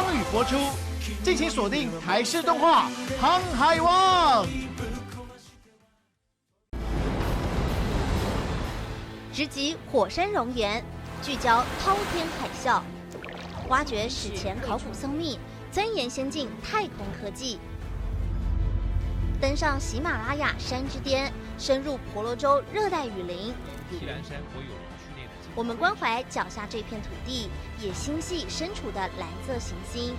双语播出，敬請鎖定台視動畫《航海王》。直擊火山熔岩，聚焦滔天海嘯，挖掘史前考古僧秘，鑽研先進太空科技，登上喜馬拉雅山之巔，深入婆羅洲熱帶雨林。我們關懷腳下這片土地，也心繫身處的藍色行星。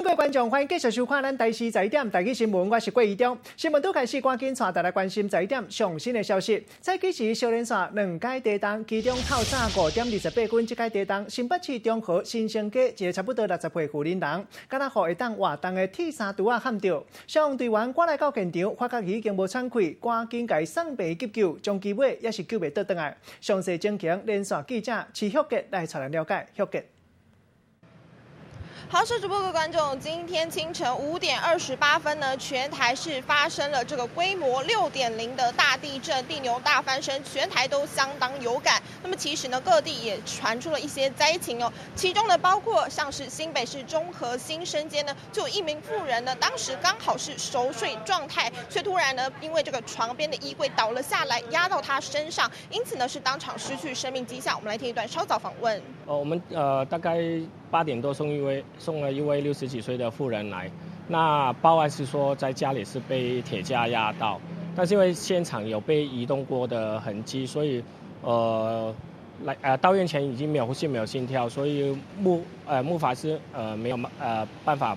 各位觀眾，歡迎繼續收看咱台視十一點台語新聞，我是郭怡中。新聞拄開始，趕緊帶大家關心十一點上新的消息。早起時小連續兩擺地動，其中透早5點28分這擺地動，新北市中和新生街一个差不多60歲婦人人，敢若予會當活動的鐵三櫥仔撼著，消防隊員趕來到現場，發覺伊已經無喘氣，趕緊共伊送病急救，終其尾也是救袂倒轉來。詳細情形，連線記者徐旭杰來帶咱了解。旭杰。好，是直播的觀眾，今天清晨5點28分呢，全台是發生了這個規模6.0的大地震，地牛大翻身，全台都相當有感。那麼其實呢，各地也傳出了一些災情哦，其中呢包括像是新北市中和新生街呢，就有一名婦人呢，當時剛好是熟睡狀態，卻突然呢因為這個床邊的衣櫃倒了下來，壓到她身上，因此呢是當場失去生命跡象。我們來聽一段稍早訪問。哦，我們大概8點多送了一位60幾歲的婦人來，那報案是說在家裡是被鐵架壓到，但是因為現場有被移動過的痕跡，所以到院前已經沒有呼吸、沒有心跳，所以目法是沒有辦法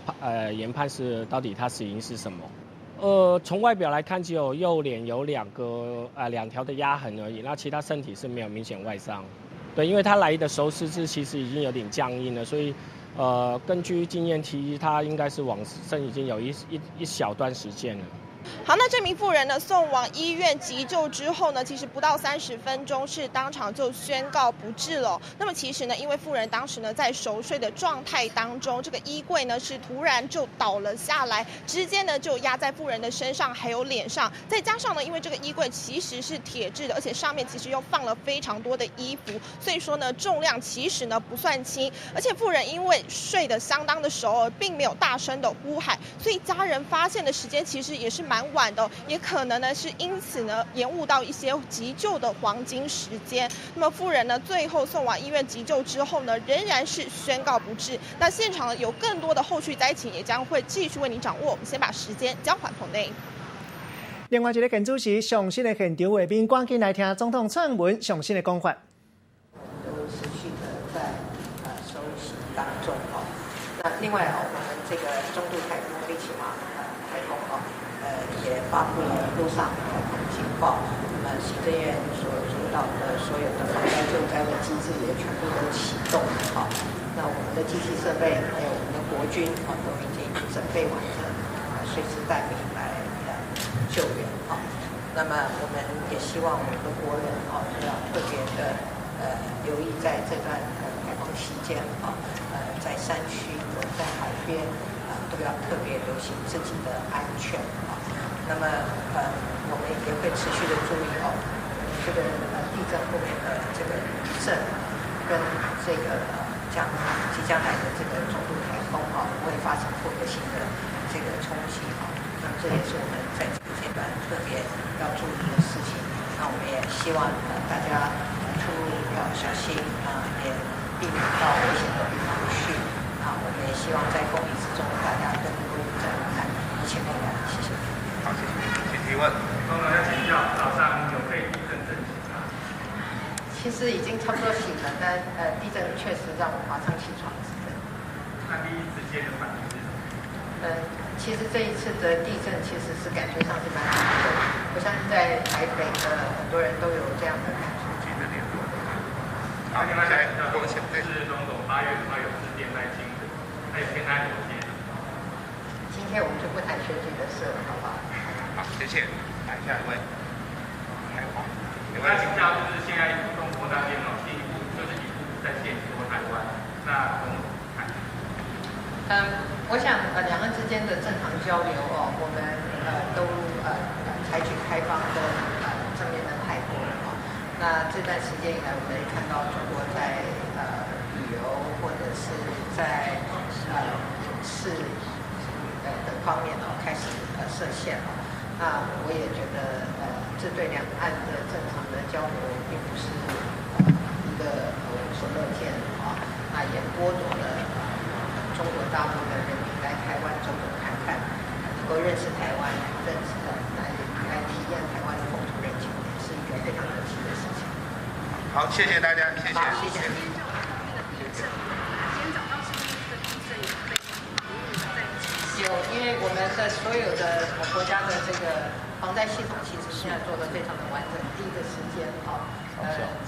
研判是到底他死因是什麼。從外表來看，只有右臉有兩條的壓痕而已，那其他身體是沒有明顯外傷。對，因為他來的時候四肢其實已經有點僵硬了，所以，根據經驗提議，他應該是往生已經有一小段時間了。好，那這名婦人呢送往醫院急救之後呢，其實不到30分鐘是當場就宣告不治了。那麼其實呢，因為婦人當時呢在熟睡的狀態當中，這個衣櫃呢是突然就倒了下來，直接呢就壓在婦人的身上還有臉上，再加上呢，因為這個衣櫃其實是鐵製的，而且上面其實又放了非常多的衣服，所以說呢重量其實呢不算輕，而且婦人因為睡得相當的熟，並沒有大聲的呼喊，所以家人發現的時間其實也是蠻晚的，也可能呢是因此呢延誤到一些急救的黃金時間。那麼婦人呢最後送往醫院急救之後呢，仍然是宣告不治。那現場呢有更多的後續災情，也將會繼續為您掌握。我們先把時間交還棚內。另外一个建築師上新的現場畫面，趕緊來聽總統蔡英文上新的講法。都持續的在收拾當中哦。那另外哦，我們這個中度颱風利奇馬颱風哦，也發布了陸上颱風警報。那麼行政院所主導的所有的防災救災的機制也全部都啟動了哈。那我們的機器設備還有我們的國軍啊，都已經準備完成，隨時待命來救援啊。那麼我們也希望我們的國人啊，都要特別的留意在這段颱風期間啊，在山區或在海邊啊，都要特別留心自己的安全啊。那麼我們也會持續的注意哦，這個地震後面的這個餘震跟這個即將來的這個中度颱風啊，不會發生複合性的這個衝擊啊。那麼這也是我們在這個階段特別要注意的事情。那我們也希望大家出入要小心啊，也避免到危險的地方去啊。我們也希望在風雨之中，大家都能夠在武漢一切平安。謝謝。好，謝謝。請提問。總統要請教，早上有被地震震醒嗎？其實已經差不多醒了，但地震確實讓我馬上起床。那第一時間的反應是什麼？其實這一次的地震其實是感覺上是蠻大的，我相信在台北的很多人都有這樣的感覺。好，另外是總統8月5號有致電賴清德，他有跟他連接。今天我們就不談選舉的事了，好不好？好，謝謝。來下一位。我要請教，就是現在中國那邊哦，進一步就是一步在限縮台灣，那總統怎麼看？我想兩岸之間的正常交流哦，我們都採取開放的那這段時間以來，我們看到中國在旅遊或者是在影視等方面哦，開始設限哦。那我也覺得這對兩岸的正常的交流並不是一個我們所樂見的啊。那也剝奪了中國大陸的人民來台灣走走看看，能夠認識台灣，認識來體驗台灣的風土人情，也是一個非常可惜的事情。好，謝謝大家，謝謝。好，謝謝。有，因為我們的所有的國家的這個防災系統，其實現在做得非常的完整。第一個時間，哈，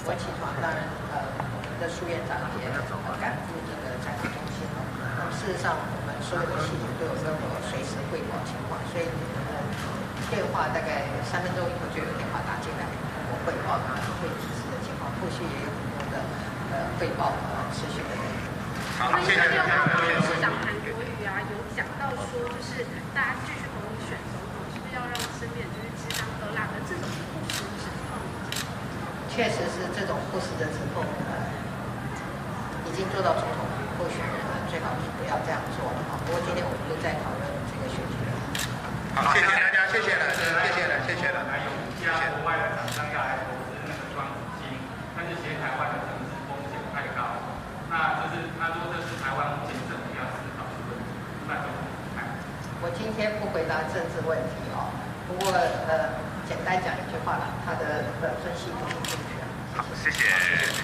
我起床，當然，我們的蘇院長也趕赴這個災區中心哦。那麼事實上，我們所有的系統都有跟我隨時匯報情況，所以電話大概3分鐘以後就有電話打進來，我匯報會及時的情況，後續也有很多的匯報持續的。好，謝謝大家。市長韓國瑜啊，有講到說，就是大家繼續同意選總統，是不是要讓身邊就是吃香喝辣的這種不實指控？確實是這種不實的指控，已經做到總統候選人了，最好是不要這樣做了啊。不過今天我們就在討論這個選舉了。好，謝謝大家，謝謝了，謝謝了，謝謝了。還有五家國外的廠商要來投資那個雙子星，但是嫌台灣的政治風險太高。那就是他說這是台灣目前政府要思考的問題。那怎麼看？我今天不回答政治問題哦，不過簡單講一句話啦，他的分析不是正確。好，謝謝，謝謝。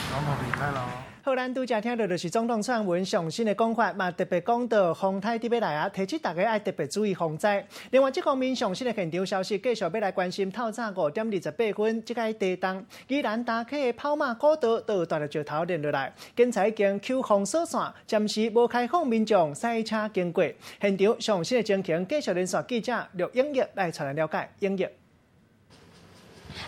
總統離開了。好，咱拄才聽到就是總統蔡英文上新的講法，嘛特別講到風颱佇欲來啊，提醒大家愛特別注意防災。另外，這方面上新的現場消息，繼續欲來關心透早5點28分，這個地動，宜蘭大溪的跑馬古道都有大粒石頭連落來，警察已經抾封鎖線，暫時無開放民眾駛車經過。現場上新的情形，繼續連線記者劉英玉來帶來了解。英玉。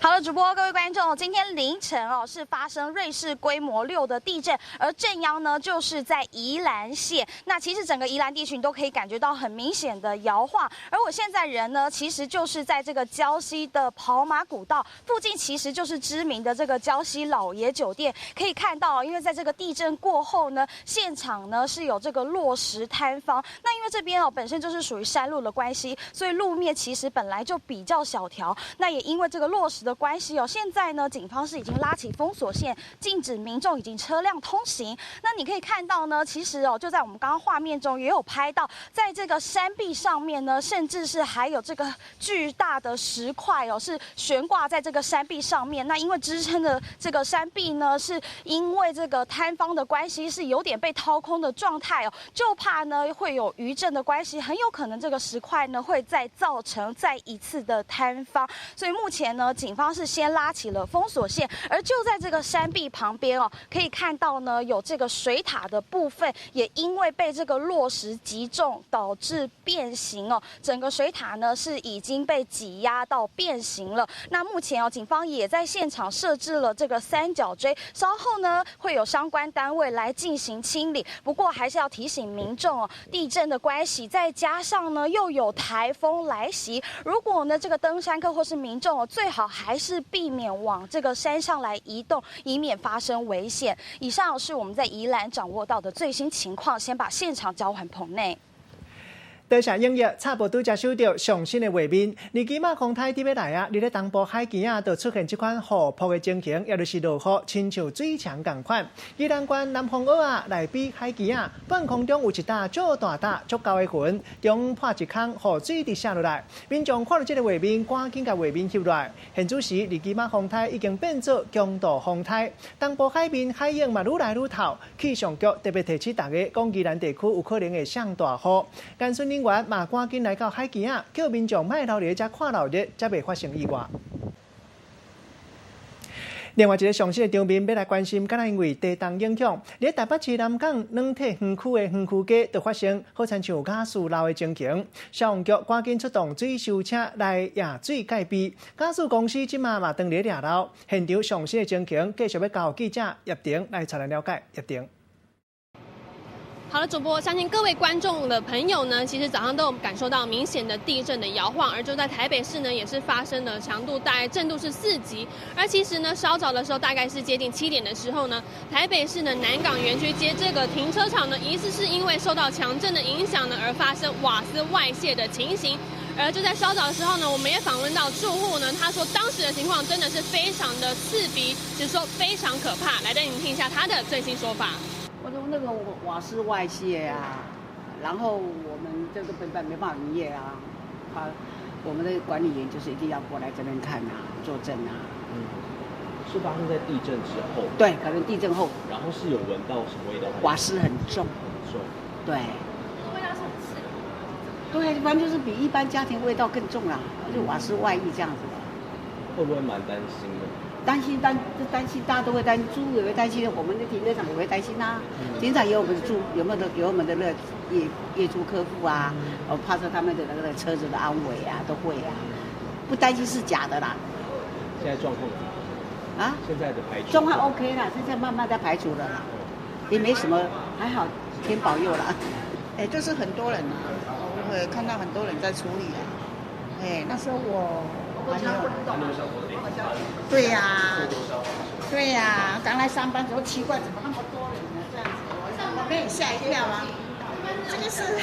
好的，主播，各位觀眾，今天凌晨哦是發生芮氏規模6的地震，而震央呢就是在宜蘭縣。那其實整個宜蘭地區你都可以感覺到很明顯的搖晃。而我現在人呢，其實就是在這個礁溪的跑馬古道附近，其實就是知名的這個礁溪老爺酒店。可以看到，因為在這個地震過後呢，現場呢是有這個落石坍方。那因為這邊哦本身就是屬於山路的關係，所以路面其實本來就比較小條。那也因為這個落石的關係哦，現在呢，警方是已經拉起封鎖線，禁止民眾以及車輛通行。那你可以看到呢，其實哦，就在我們剛剛畫面中也有拍到，在這個山壁上面呢，甚至是還有這個巨大的石塊哦，是懸掛在這個山壁上面。那因為支撐的這個山壁呢，是因為這個坍方的關係，是有點被掏空的狀態哦，就怕呢會有餘震的關係，很有可能這個石塊呢會再造成再一次的坍方。所以目前呢，警方是先拉起了封鎖線，而就在這個山壁旁邊哦，可以看到呢有這個水塔的部分，也因為被這個落石擊中導致變形哦，整個水塔呢是已經被擠壓到變形了。那目前哦，警方也在現場設置了這個三角錐，稍後呢會有相關單位來進行清理。不過還是要提醒民眾哦，地震的關係，再加上呢又有台風來襲，如果呢這個登山客或是民眾哦，最好還是避免往這個山上來移動，以免發生危險。以上是我們在宜蘭掌握到的最新情況，先把現場交還棚內。多謝英玉，差不多拄才收到上新的畫面。而今仔風颱佇欲來啊，佇咧東部海墘仔，就出現這款雨瀑的情形，也就是落雨親像水牆仝款。宜蘭縣南風堊仔內埤海墘仔，半空中有一搭足大搭、足厚的雲，中破一空，雨水直瀉落來。民眾看到這个畫面，趕緊共畫面翕落來。現此時，二期馬風颱已經變做強度風颱，東部海面海湧嘛愈來愈透。氣象局特別提醒大家，講宜蘭地區有可能會上大雨。監巡人員嘛趕緊來到海墘仔，叫民眾莫留佇遮看鬧熱，才袂發生意外。另外一个上新的場面，欲來關心，敢若因為地動影響，佇台北市南港軟體園區的園區街，就發生好親像瓦斯漏的情形。消防局趕緊出動水修車來驗水蓋備，瓦斯公司這馬嘛當咧掠漏。現場上新的情形，繼續欲交予記者葉婷來帶咱了解。葉婷。好了，主播，相信各位觀眾的朋友呢，其實早上都有感受到明顯的地震的搖晃，而就在台北市呢，也是發生了強度大概震度是4級。而其實呢，稍早的時候，大概是接近7點的時候呢，台北市的南港園區街這個停車場呢，疑似是因為受到強震的影響呢，而發生瓦斯外洩的情形。而就在稍早的時候呢，我們也訪問到住戶呢，他說當時的情況真的是非常的刺鼻，只說非常可怕。來帶你聽一下他的最新說法。我說那個瓦斯外泄啊，然後我們這個根本沒辦法營業啊。他我們的管理員就是一定要過來這邊看啊，作證啊。嗯，是發生在地震之後。對，可能地震後。然後是有聞到什麼味道？瓦斯很重。很重。對。味道是很刺鼻。對，反正就是比一般家庭味道更重啦，就瓦斯外溢這樣子的。會不會蠻擔心的？擔心擔擔心，大家都會擔心，住戶也會擔心，我們的停車場也會擔心呐。停車場有我們的住，有沒有的有我們的那業業主客戶啊，我怕說他們的那個車子的安危啊，都會啊，不擔心是假的啦。現在狀況啊？現在的排除狀況 OK 啦，現在慢慢在排除了啦，也沒什麼，還好天保佑啦。哎，就是很多人啊，我會看到很多人在處理啊。哎，那時候我。對呀，對呀，剛來上班時候奇怪，怎麼那麼多人呢？這樣子，我被你嚇一跳啊！這個是，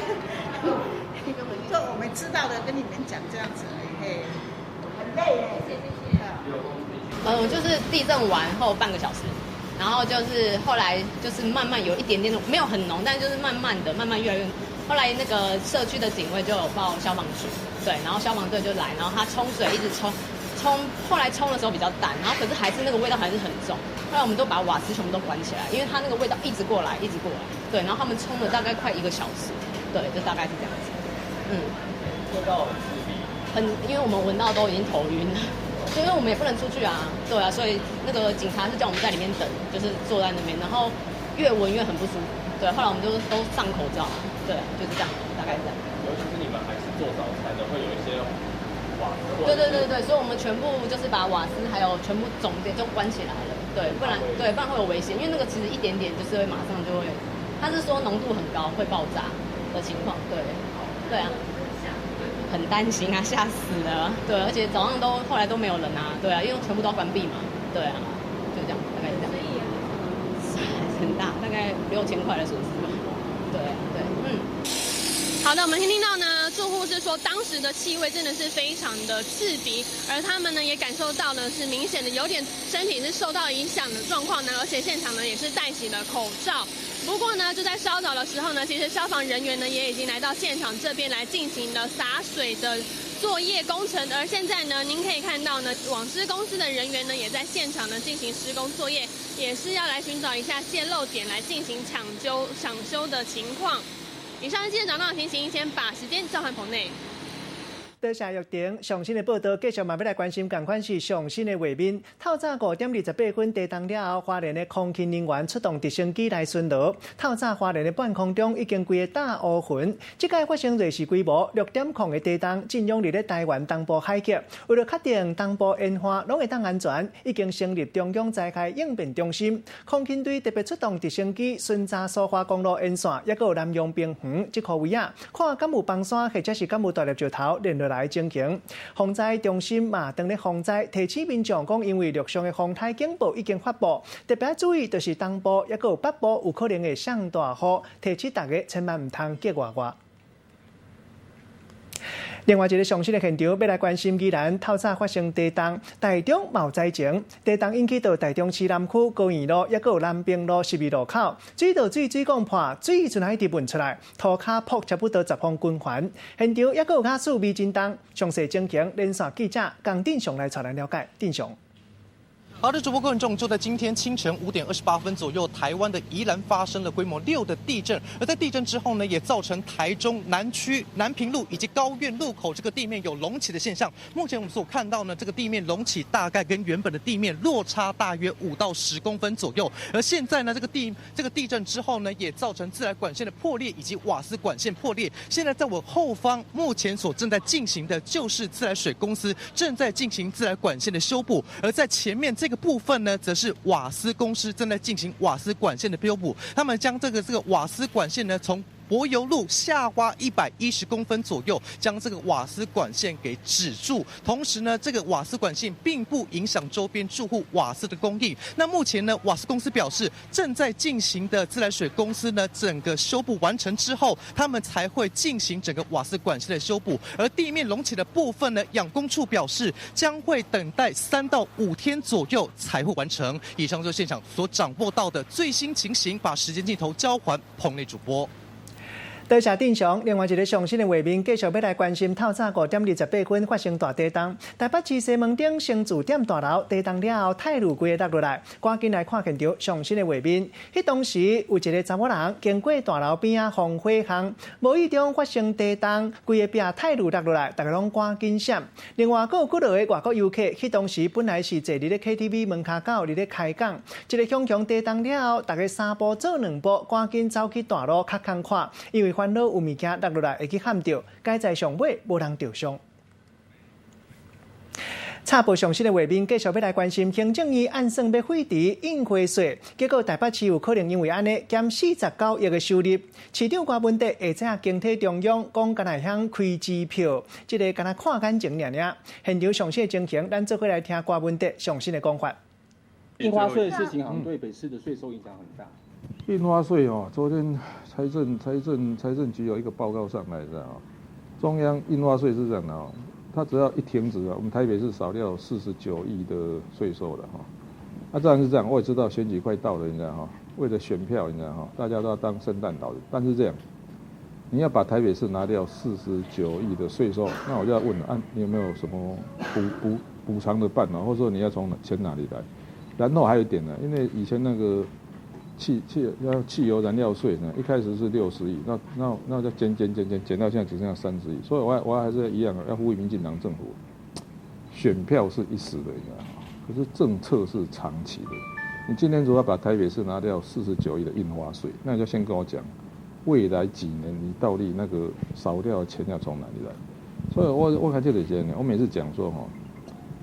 就我們知道的，跟你們講這樣子，嘿，很累耶。就是地震完後半個小時，然後就是後來就是慢慢有一點點，沒有很濃，但就是慢慢的，慢慢越來越。後來那個社區的警衛就有報消防局，對，然後消防隊就來，然後他沖水一直沖，沖，後來沖的時候比較淡，然後可是還是那個味道還是很重。後來我們都把瓦斯全部都關起來，因為它那個味道一直過來，一直過來，對，然後他們沖了大概快1個小時，對，就大概是這樣子，嗯。味道很刺鼻。很，因為我們聞到都已經頭暈了，因為我們也不能出去啊，對啊，所以那個警察是叫我們在裡面等，就是坐在那邊，然後越聞越很不舒服，對，後來我們就都上口罩。對，就是這樣，大概是這樣。尤其是你們還是做早餐的，會有一些瓦斯。對對對對，所以我們全部就是把瓦斯還有全部總電都關起來了，對，不然對，不然會有危險，因為那個其實一點點就是會馬上就會，他是說濃度很高會爆炸的情況，對，對啊，很擔心啊，嚇死了，對，而且早上都後來都沒有人啊，對啊，因為全部都要關閉嘛，對啊，就這樣，大概是這樣。很大，大概6000塊的損失吧，對對，嗯。好的，我們聽聽到呢，住戶是說當時的氣味真的是非常的刺鼻，而他們呢也感受到呢是明顯的有點身體是受到影響的狀況呢，而且現場呢也是戴起了口罩。不過呢，就在稍早的時候呢，其實消防人員呢也已經來到現場這邊來進行了灑水的作業工程，而現在呢，您可以看到呢，網織公司的人員呢也在現場呢進行施工作業，也是要來尋找一下洩漏點來進行搶救搶修的情況。以上是記者找到的情形，先把時間交還棚內。多謝玉婷上新的報道，繼續嘛欲來關心，仝款是上新的畫面。透早5點28分，地動了後，花蓮的空勤人員出動直升機來巡邏。透早花蓮的半空中已經規個大烏雲。這擺發生瑞士規模6.0的地動，震央佇咧台灣東部海域。為了確定東部沿岸攏會當安全，已經成立中央災害應變中心，空勤隊特別出動直升機巡查蘇花公路沿線，抑閣有南陽平原這塊位仔，看敢有崩山或者是敢有大粒石頭連落來情形。防災中心嘛，當咧防災提醒民眾講，因為陸上的風颱警報已經發布，特別注意就是東部抑閣有北部有可能會上大雨，提醒大家千萬毋通激外外。另外一个上新的現場，欲來關心宜蘭透早發生地動，台中嘛有災情，地動引起到台中市南區高園路，抑閣有南平路十字路口，水道水水管破，水陣仔一直噴出來，塗跤曝差不多10方均環。現場抑閣有較四微震動，詳細情形連線記者江振雄來帶咱了解。振雄。好的，主播觀眾，就在今天清晨5點28分左右，台灣的宜蘭發生了規模6的地震。而在地震之後呢，也造成台中南區南平路以及高苑路口這個地面有隆起的現象。目前我們所看到呢，這個地面隆起大概跟原本的地面落差大約5到10公分左右。而現在呢，這個地震之後呢，也造成自來管線的破裂以及瓦斯管線破裂。現在在我後方，目前所正在進行的就是自來水公司正在進行自來管線的修補，而在前面這個部分呢，則是瓦斯公司正在進行瓦斯管線的修補，他們將這個瓦斯管線呢，從柏油路下挖110公分左右，將這個瓦斯管線給止住。同時呢，這個瓦斯管線並不影響周邊住戶瓦斯的供應。那目前呢，瓦斯公司表示，正在進行的自來水公司呢，整個修補完成之後，他們才會進行整個瓦斯管線的修補。而地面隆起的部分呢，養工處表示將會等待3到5天左右才會完成。以上就是現場所掌握到的最新情形，把時間鏡頭交還棚內主播。多謝鎮雄，另外一个上新的畫面，繼續欲來關心透早5點28分發生大地動，台北市西門町生字店大樓地動了後，泰路規个落落來，趕緊來看現場上新的畫面。彼當時有一个查某人經過大樓邊仔防火巷，無意中發生地動，規个壁泰路落落來，大家攏趕緊閃。另外，閣有幾落个外國遊客，彼當時本來是坐佇咧 KTV 門跤口佇咧開講，一个響響地動了後，大家三步做兩步，趕緊走去大路較空闊，因為煩惱有物件落落來會去撼著，佳哉上尾無人著傷。插播上新的畫面，繼續欲來關心行政院按算欲廢除印花稅，結果台北市有可能因為按呢減49億的收入。市長柯文哲下早經體中央講，敢若會曉開支票，這个敢若看眼前爾爾。現場上新的情形，咱做伙來聽柯文哲上新的講法。印花稅的事情好像對北市的稅收影響很大。印花稅哦，昨天財政局有一個報告上來的啊，中央印花稅是這樣的哦。它只要一停止啊，我們台北市少掉49億的稅收了哈。那當然是這樣，我也知道選舉快到了，你知道哈，為了選票，你知道哈，大家都要當聖誕老人。但是這樣，你要把台北市拿掉49億的稅收，那我就要問了，啊，你有沒有什麼補償的辦法，或者說你要從錢哪裡來？然後還有一點呢，因為以前那個汽油燃料稅呢，一開始是60億，那就減減減減減到現在只剩下30億，所以我還是一樣要呼籲民進黨政府，選票是一時的，你知道嗎？可是政策是長期的。你今天如果要把台北市拿掉49億的印花稅，那你就先跟我講，未來幾年你到底那個少掉的錢要從哪裡來？所以我看這裡先，我每次講說哈，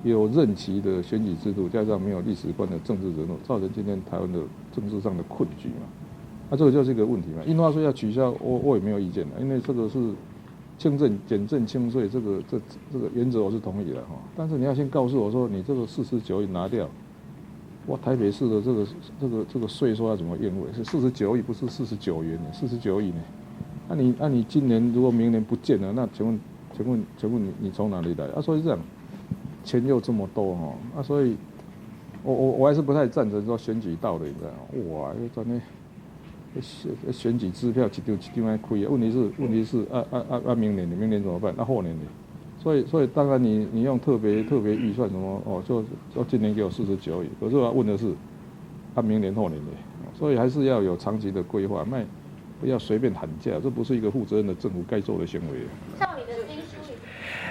有任期的選舉制度，加上沒有歷史觀的政治人物，造成今天台灣的政治上的困局嘛。那這個就是一個問題嘛。印花稅要取消，我也沒有意見的，因為這個是輕徵減徵輕稅，這個原則我是同意的哈。但是你要先告訴我說，你這個49億拿掉，哇，台北市的這個稅收要怎麼應付？是四十九億，不是49元呢？四十九億呢？那你今年如果明年不見了，那請問你從哪裡來？啊，所以這樣。錢又這麼多哈，啊，所以我還是不太贊成說選舉到了，你知道嗎？哇，真的選舉支票一張一張來開啊。問題是啊，明年怎麼辦？那後年呢？所以當然你用特別預算什麼哦，就今年給我四十九億，可是我要問的是，啊，明年後年呢？所以還是要有長期的規劃，莫不要隨便喊價，這不是一個負責任的政府該做的行為。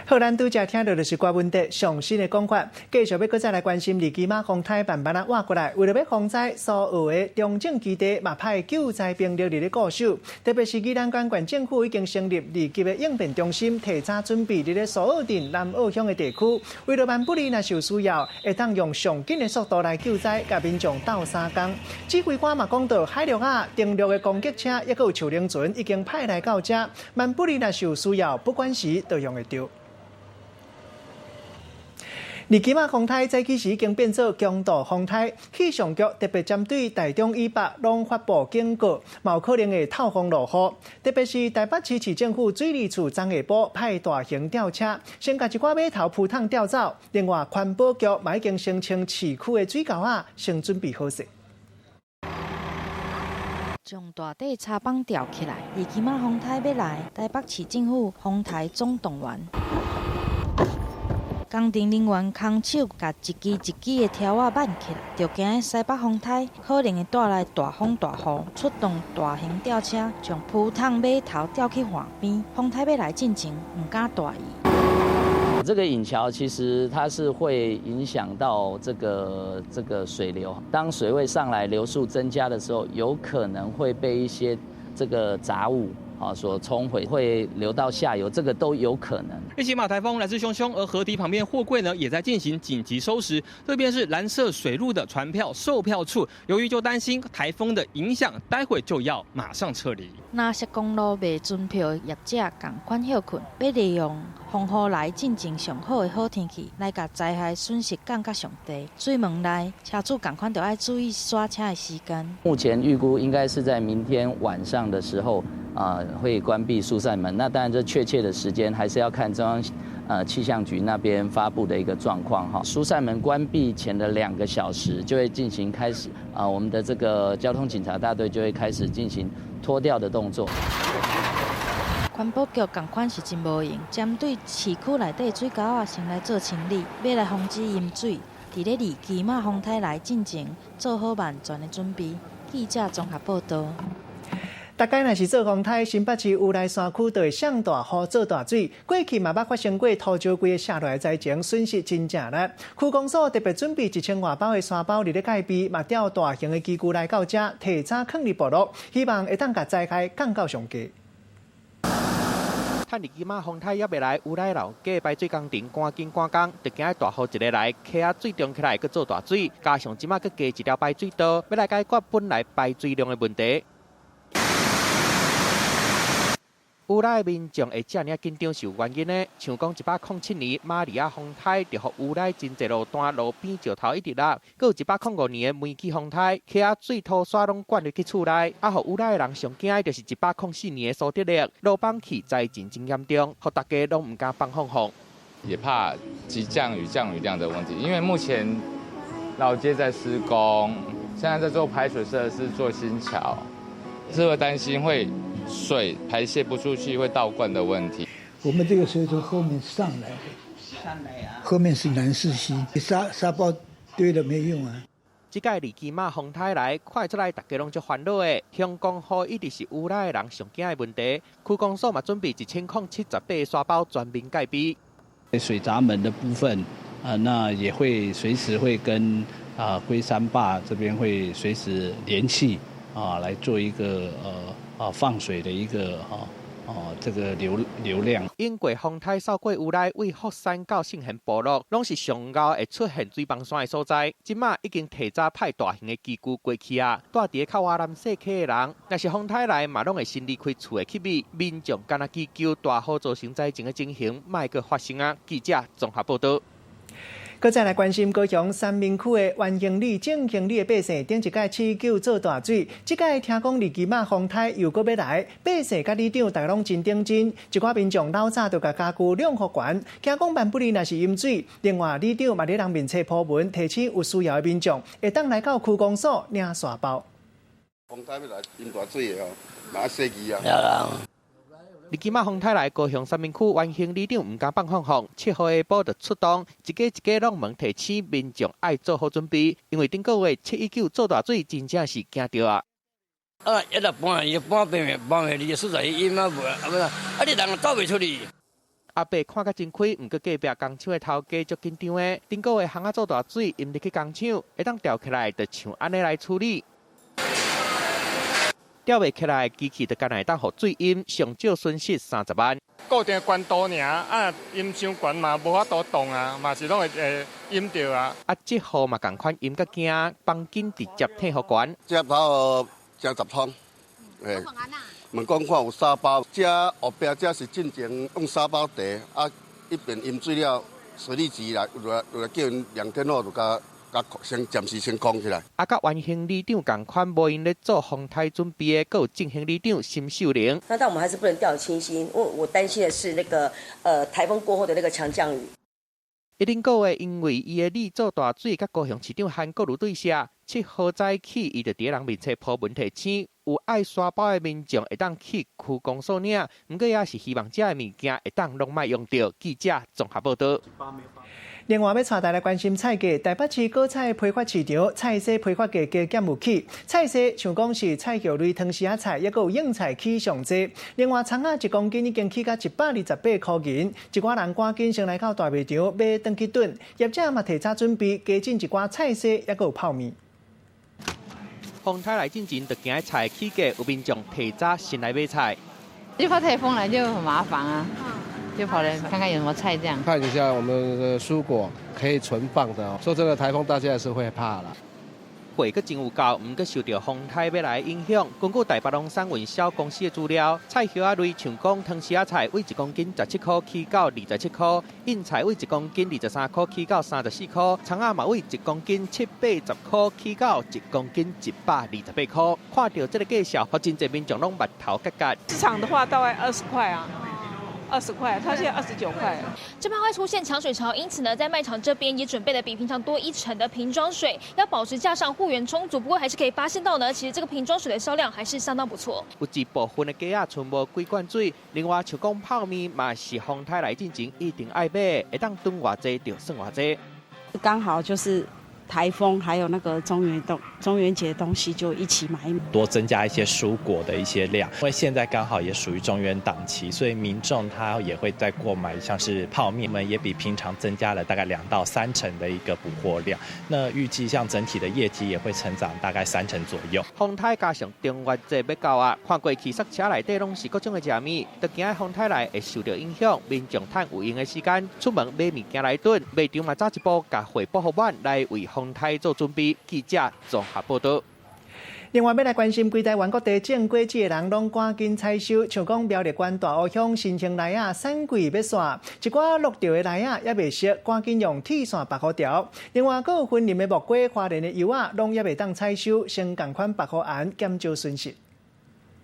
好，咱拄才聽著就是柯文哲上新的講法，繼續欲閣再來關心二期馬風颱慢慢仔倚過來，為著欲防災，蘇澳的中正基地嘛派救災兵力佇咧固守，特別是宜蘭縣縣政府已經成立二級的應變中心，提早準備佇咧蘇澳鎮南澳鄉的地區，為著萬不利若是有需要，會當用上緊的速度來救災，共民眾鬥相共。指揮官嘛講到，海陸仔登陸的攻擊車，抑閣有樹靈船已經派來到遮，萬不利若是有需要，不管時都用會著。二期馬風颱早起時已經變做強度風颱，氣象局特別針對台中以北攏發布警告，有可能會透風落雨。特別是台北市市政府水利處昨下晡派大型吊車，先共一寡碼頭浮桶吊走。另外，環保局嘛已經聲稱市區的水溝仔先準備好勢。將大塊柴枋吊起來，二期馬風颱欲來，台北市政府風颱總動員。工程人員空手共一支一支的柱仔挽起來，就驚西北風颱可能會帶來大風大雨，出動大型吊車將浮桶碼頭吊去岸邊。風颱欲來進前，毋敢大意。這個引橋其實它是會影響到這個水流，當水位上來，流速增加的時候，有可能會被一些這個雜物所冲毁，会流到下游，这个都有可能。利奇马台风来势汹汹，而河堤旁边货柜呢也在进行紧急收拾。这边是蓝色水路的船票售票处，由于就担心台风的影响，待会就要马上撤离。蓝色公路卖船票业者仝款歇睏，欲利用风雨来进前上好的好天气，来共灾害损失降到上低。水门内车主仝款就爱注意煞车的时间。目前预估应该是在明天晚上的时候会关闭疏散门。那当然，这确切的时间还是要看中央气象局那边发布的一个状况哈。疏散门关闭前的2个小时就会进行开始啊，我们的这个交通警察大队就会开始进行拖吊的动作。环保局仝款是真無閒，針對市區內底水溝仔先來做清理，欲來防止淹水。佇咧二期馬風颱來進前，做好萬全的準備。記者綜合報導。逐擺若是做風颱，新北市烏來山區就會上大雨、做大水。過去嘛捌發生過塗石規个瀉落來災情，損失真正大。區公所特別準備1000外包的沙包佇咧戒備，嘛調大型的機具來到遮，提早囥佇部落，希望會當共災害降到上低。趁二期馬風颱猶未來，烏來老街排水工程趕緊趕工，就驚大雨一个來，溪仔水漲起來，閣做大水，加上這馬閣加一條排水道，欲來解決本來排水量的問題。烏來民眾會遮爾仔緊張是有原因的，像講107年瑪利亞風颱，就予烏來真濟路段路邊石頭一直落；閣有105年的梅氣風颱，溪仔水土沙攏灌入去厝內，啊，予烏來的人上驚的就是104年的蘇德勒，路崩去災情真嚴重，予大家攏毋敢放風風。也怕急降雨降雨量的問題，因為目前老街在施工，現在在做排水設施、做新橋，是會擔心會水排泄不出去，會倒灌的問題。我們這個水從後面上來的，上來啊，後面是南勢溪，沙包堆了沒用啊。這擺二期馬風颱來，看出來大家攏足煩惱的。香港雨一直是烏來的人上驚的問題。區公所嘛準備1078沙包全面戒備。水閘門的部分啊，那也會隨時會跟龜山壩這邊會隨時聯繫啊，來做一個放水的一個這個流量。經過風颱掃過烏來，對福山到聖賢部落，攏是上𠢕會出現水崩山的所在。這馬已經提早派大型的機具過去啊，住佇較倚南勢溪的人，若是風颱來嘛，攏會先離開厝的氣味。民眾敢若祈求大雨造成災情的情形，莫閣發生啊！記者綜合報導。閣再來關心高雄三民區的元興里、正興里的百姓，頂一擺719做大水，這擺聽講二期馬風颱又閣欲來，百姓佮里長逐家攏真認真，一寡民眾老早就共家具晾予懸，驚講萬不利若是淹水。另外，里長嘛佇人面冊鋪文，提醒有需要的民眾會當來到區公所領沙包。風颱欲來淹大水的哦，嘛愛洗機啊。二期馬風颱來，高雄三民區元興里長毋敢放風風，7號下晡就出動，一家一家攏門提醒民眾愛做好準備，因為頂個月719做大水，真正是驚著啊！啊，一若搬伊搬變搬袂離所在淹啊無啊，不是啊，你人走袂出去。阿伯看甲真開，毋過隔壁工廠的頭家足緊張的，頂個月巷仔做大水，淹入去工廠，會當吊起來，就像按呢來處理。吊袂起來，機器就干焦會當予水淹，上少損失30萬。固定懸度爾，啊，淹傷懸嘛，無法度動啊，嘛是攏會淹著啊。啊，這雨嘛仝款淹甲驚，房間直接退予懸。這頭成10通，欸，問講看有沙包，這後壁這是進前用沙包地，啊，一邊淹水了，水利局來來叫𪜶2天後就共先暫時先空起來。啊，佮元興里長仝款無閒咧做風颱準備的，閣有正興里長沈秀玲。那但我們還是不能掉以輕心，我擔心的是那個颱風過後的那個強降雨。一頂個月因為伊的里做大水，佮高雄市長韓國瑜對峙，7號早起，伊就佇人面冊鋪文提醒，有愛沙包的民眾會當去區公所領，毋過也是希望這个物件會當攏莫用著。記者綜合報導。另外，欲帶大家來關心菜價，台北市果菜批發市場菜市批發價加減有起，菜市像講是菜蕎類、湯匙仔菜，抑閣有硬菜起上濟。另外，蔥仔1公斤已經起到128塊銀，一寡人趕緊先來到大賣場買轉去燉，業者嘛提早準備加進一寡菜絲，抑閣有泡麵。風颱來進前，就驚菜起價，有民眾提早先來買菜。就怕颱風來就很麻煩啊，就跑來看看有什麼菜這樣。看一下我們的蔬果可以存放的。說真的，颱風大家還是會怕啦。貨閣真有夠，毋過受著風颱欲來影響。根據台北農產運銷公司的資料，菜葉仔類像講湯匙仔菜，為一公斤17箍起到27箍；蕹菜為一公斤23箍起到34箍；蔥仔嘛為一公斤七八十箍起到一公斤128箍。看著這个價數，予真濟民眾攏目頭結結。市場的話大概二十塊啊。20塊，它現在29塊。這怕會出現搶水潮，因此呢，在賣場這邊也準備了比平常多一成的瓶裝水，要保持架上貨源充足。不過還是可以發現到呢，其實這個瓶裝水的銷量還是相當不錯。有一部分的雞仔賰無幾罐水，另外像講泡麵嘛是風颱來進前一定愛買，會當囤偌濟就算偌濟。剛好就是颱風，還有那個中元節的東西就一起買，多增加一些蔬果的一些量，因為現在剛好也屬於中元檔期，所以民眾他也會再購買，像是泡麵，我們也比平常增加了大概2到3成的一個補貨量。那預計像整體的業績也會成長大概3成左右。風颱加上中元節欲到啊，看過去塞車內底攏是各種的食物，都驚風颱來會受著影響，民眾趁有閒的時間出門買物件來囤，賣場嘛早一步共貨補予滿來為風颱做準備。記者綜合報道。另外，欲來關心規台灣各地種果子的人，攏趕緊採收。像講苗栗縣大湖鄉新興梨仔產季欲煞，一寡落著的梨仔猶未熟，趕緊用鐵線縛予牢。另外，閣有雲林的木瓜、花蓮的柚仔，攏猶未當採收，先仝款縛予嚴，減少損失。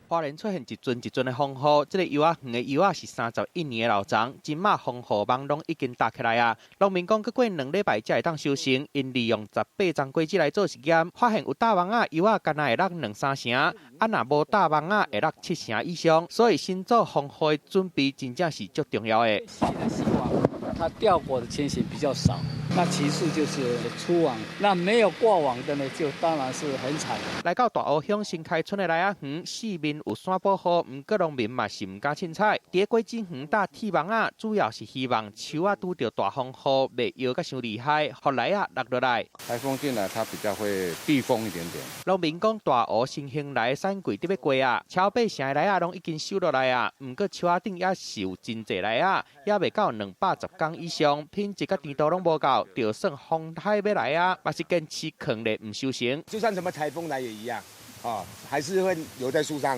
花蓮出現一陣一陣的風雨，這个柚仔園的柚仔是31年的老欉，這馬防護網攏已經搭起來啊。農民講，閣過2禮拜才會當收成，𪜶利用18層果子來做實驗，發現有罩網仔柚仔干焦會落兩三成，啊若無罩網仔會落七成以上，所以先做防雨的準備，真正是足重要的。它掉果的情形比較少，那其次就是出網，那沒有掛網的呢，就當然是很慘。來到大湖鄉新開村的梨仔園，四面有山保護，毋過農民嘛是毋敢凊彩。佇果子園搭鐵網仔，主要是希望樹仔拄著大風雨，袂搖甲傷厲害，予梨仔落落來。颱風進來，它比較會避風一點點。農民講，大湖新興梨產季得欲過啊，超八成的梨仔攏已經收落來啊，毋過樹仔頂猶是有真濟梨仔，猶未到210工以上，品質佮甜度攏無夠，就算風颱欲來啊，嘛是堅持囥咧毋收成。就算什麼颱風來也一樣，哦，還是會留在樹上，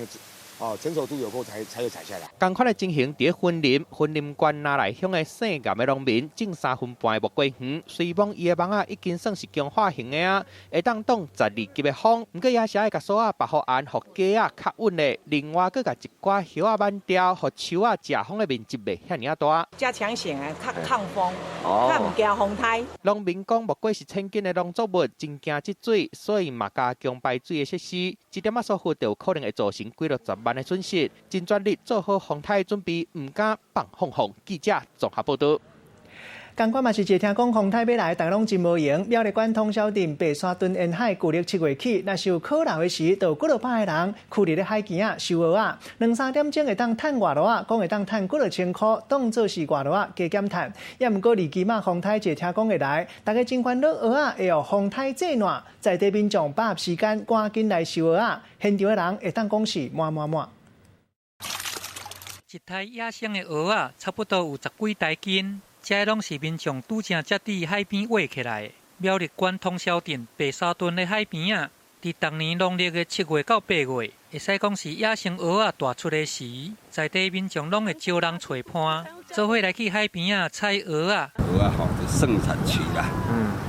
哦，成熟度有夠才會採下來。仝款的情形，佇雲林雲林縣那麗鄉的姓嚴的農民種3分半的木瓜園，雖罔伊的網仔已經算是強化型的啊，會當擋12級的風，毋過也是愛共索仔縛予嚴，予雞仔較穩咧。另外，閣共一寡葉仔挽掉，予樹仔食風的面積袂遐爾仔大。加強險啊，較抗風，較毋驚風颱。農民講，木瓜是千斤的農作物，真驚積水，所以嘛加強排水的設施。一點仔疏忽，就有可能會造成幾落十萬的損失。盡全力做好風颱準備，毋敢放放放。記者綜合報導。仝款嘛是一聽講風颱欲來，大家攏真無閒。苗栗縣通霄鎮白沙屯沿海，舊曆7月起，若是有可老的時，就有幾落百个人囥佇咧海墘仔收蚵仔。兩三點鐘會當趁外路仔，講會當趁幾落千箍，當做是外路仔加減趁。也毋過而今仔風颱一聽講會來，大家真煩惱蚵仔會予風颱炸爛，在地民眾把握時間，趕緊來收蚵仔。現場的人會當講是滿滿滿。一袋野生的蚵仔，差不多有十幾台斤。這攏是民眾拄正才佇海邊挖起來的。苗栗縣通霄鎮白沙屯的海邊仔，佇逐年農曆的7月到8月，會使講是野生蚵仔大出的時，在地民眾攏會招人揣伴，做伙來去海邊仔採蚵仔。蚵仔吼是盛產期啦，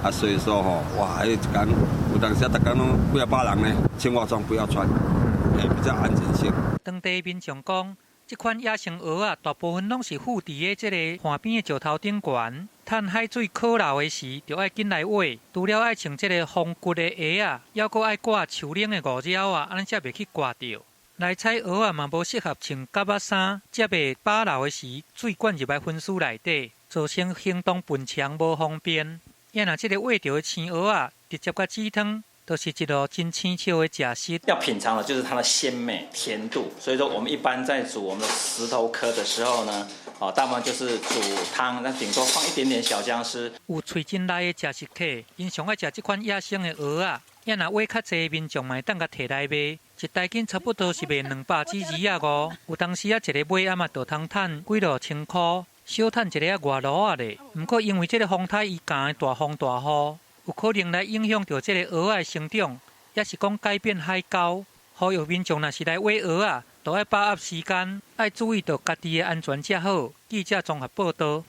啊，所以說吼，哇，彼一工有當時逐工攏幾仔百人呢，千萬裝不要穿，比較安全性。當地民眾講，這款野生蚵仔大部分攏是附佇咧這个岸邊的石頭頂懸，趁海水涸流的時，就愛緊來挖。除了愛穿這个防骨的鞋仔，猶閣愛掛樹冷的五爪仔，按呢才袂去割著。來採蚵仔嘛無適合穿夾仔衫，才袂飽流的時，水灌入來分區內底，造成行動笨長無方便。也若這个挖著的青蚵仔，直接共煮湯。都是一道真輕巧的食食。要品嘗的就是它的鮮美甜度，所以說我們一般在煮我們的石頭科的時候呢，哦，大部分就是煮湯，那頂多放一點點小薑絲。有喙真利的食食客，𪜶上愛食這款野生的蚵仔，也若挖較濟，民眾嘛會當共提來賣。一台斤差不多是賣200至25，有當時啊，一个尾暗仔就通趁幾落千箍，小趁一个啊外路仔咧。毋過因為這个風颱伊共的大風大雨，有可能來影響著這个蚵仔的成長，抑是講改變海溝。呼籲民眾若是來買蚵仔，都愛把握時間，愛注意著家己的安全才好。記者綜合報道。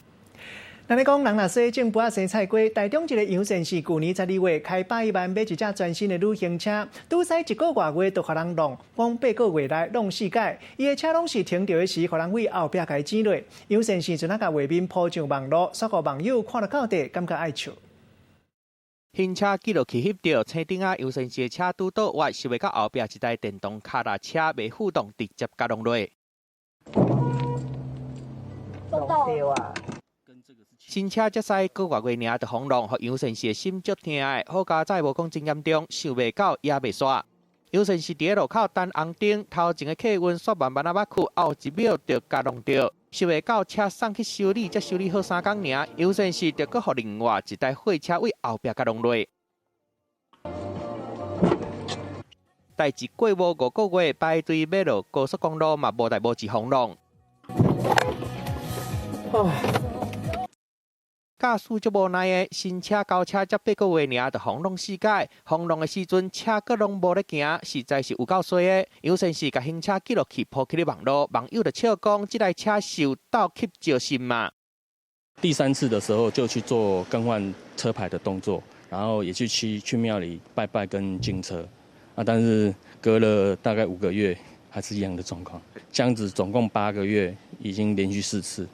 咱咧講，人若洗種埔仔生菜瓜，台中一个楊先生舊年12月開100萬買一隻全新的旅行車，拄駛一個外月就予人弄，講8個月內弄四擺，伊的車攏是停著的時，予人對後壁共伊剪落。楊先生陣仔共畫面鋪上網路，煞予網友看了到底，感覺愛笑。行車記錄器翕著，車頂仔楊先生的車拄倒彎，想袂到後壁一台電動跤踏車袂負重，直接共弄落。弄到啊！新車才駛個外月爾就予弄，予楊先生心足疼的。好佳哉無講真嚴重，想袂到也袂煞。楊先生佇咧路口等紅燈，頭前的客運煞慢慢仔捌去，後一秒就共弄著。想袂到車送去修理，才修理好3工爾，楊先生就閣予另外一台貨車對後壁共弄落。代誌過無5個月，排隊欲落高速公路嘛無代無誌予弄。駕駛足無奈的，新車交車才8個月爾就予弄四擺，予弄的時陣車閣攏無咧行，實在是有夠衰的。楊先生共行車記錄器鋪去咧網路，網友就笑講：這台車受到吸招心嘛。第3次的時候就去做更換車牌的動作，然後也去廟裡拜拜跟進車，啊，但是隔了大概5個月還是一樣的狀況，這樣子總共8個月，已經連續4次。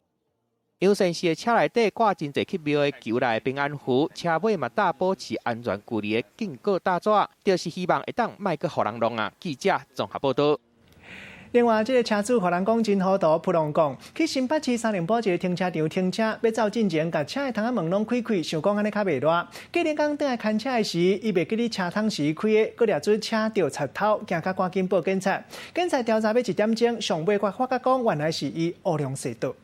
楊先生的車內底掛真濟去廟的求來平安符，車尾嘛搭保持安全距離的警告大紙，就是希望會當莫閣予人弄啊。記者綜合報道。另外，這个車主予人講真糊塗，撲浪講去新北市三重埔一个停車場停車，欲走進前，共車的窗仔門攏開開，想講按呢較袂熱。隔日工轉來牽車的時，伊袂記得車窗是伊開的，閣掠準車著賊偷，驚甲趕緊報警察。警察調查欲1點鐘，上尾才發覺講原來是伊烏龍踅倒。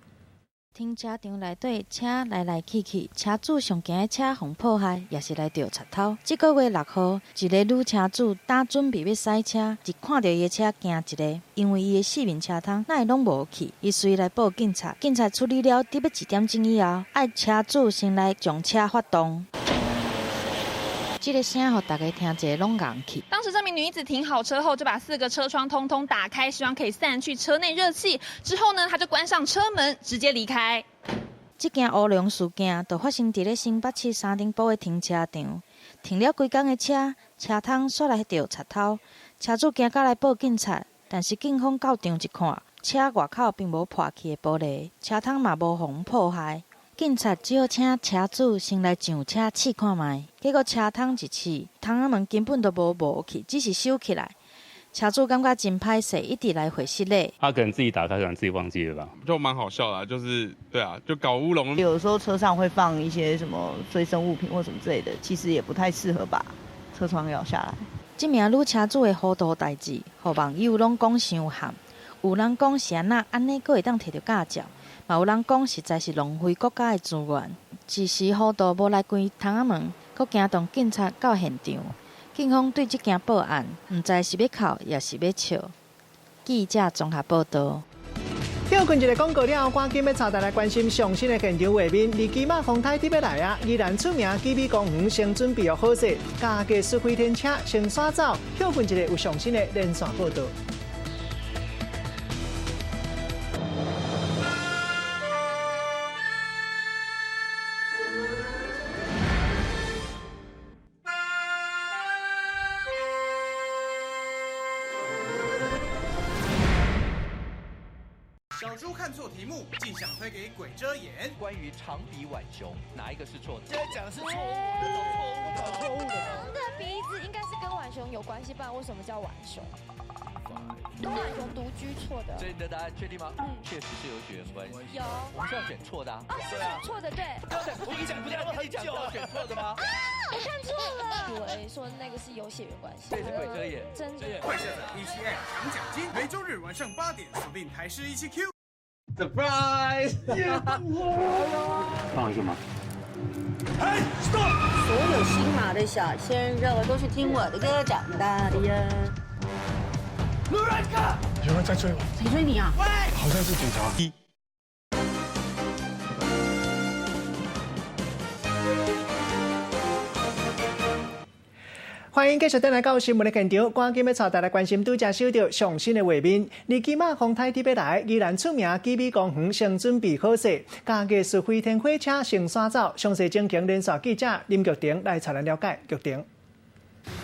停車場內底車來來去去，車主上驚的車予破壞，也是來著賊偷。這个月6號，一个女車主打準備欲駛車，一看著伊的車驚一个，因為伊的四面車窗哪會攏無去，伊隨來報警察。警察處理了，佇欲1點鐘以後，愛車主先來將車發動。這个聲予大家聽者攏戇去。當時這名女子停好車後，就把4個車窗通通打開，希望可以散去車內熱氣。之後呢，她就關上車門，直接離開。這件烏龍事件就發生佇咧新北市三重埔的停車場，停了規工的車，車窗煞來著賊偷，車主驚甲來報警察，但是警方到場一看，車外口並無破去的玻璃，車窗嘛無予破壞。警察只好請車主先來上車試看覓，結果車窗一試，窗仔門根本都無去，只是收起來。車主感覺真歹勢，一直來回失禮。他可能自己打開，可能自己忘記了吧？就蠻好笑啦，就是對啊，就搞烏龍。有時候車上會放一些什麼隨身物品或什麼之類的，其實也不太適合把車窗搖下來。這名女車主的糊塗代誌，予網友攏講傷譀，有人講是按怎按呢，閣會當提著駕照。嘛有人講，實在是浪費國家的資源，一時糊塗無來關窗仔門，閣驚動警察到現場。警方對這件報案，毋知是欲哭，抑是欲笑。記者綜合報道。跳過一个廣告了後，趕緊欲帶大家關心上新的現場畫面。二期馬風颱佇欲來啊！宜蘭出名基美公園先準備好勢，加價速飛天車先煞走。跳過一个有上新的連線報道。小豬看錯題目，竟想推給鬼遮眼。關於長鼻浣熊，哪一個是錯的？現在講的是錯誤，我找錯誤的。熊的鼻子應該是跟浣熊有關係，不然為什麼叫浣熊？跟浣熊獨居錯的。這你的答案確定嗎？嗯，確實是有血緣關係。有。我們是要選錯的啊。哦，是選錯的，對。剛才我講不講很久了，選錯的嗎？啊，我看錯了。對，說那個是有血緣關係。這是鬼遮眼，真的。快下載17 App 搶獎金，每週日晚上8點鎖定台視17 Q。 Surprise！放一個嗎？哎，Stop！所有新馬的小鮮肉都是聽我的歌長大的呀。有人在追我，誰追你啊？喂，好像是警察。歡迎繼續轉來到新聞的現場，趕緊欲帶大家關心拄才收著上新的畫面。而今仔風颱欲來，宜蘭出名集美公園先準備好勢，共藝術飛天火車先徙走。詳細情形連線記者林玉婷來帶咱了解。玉婷。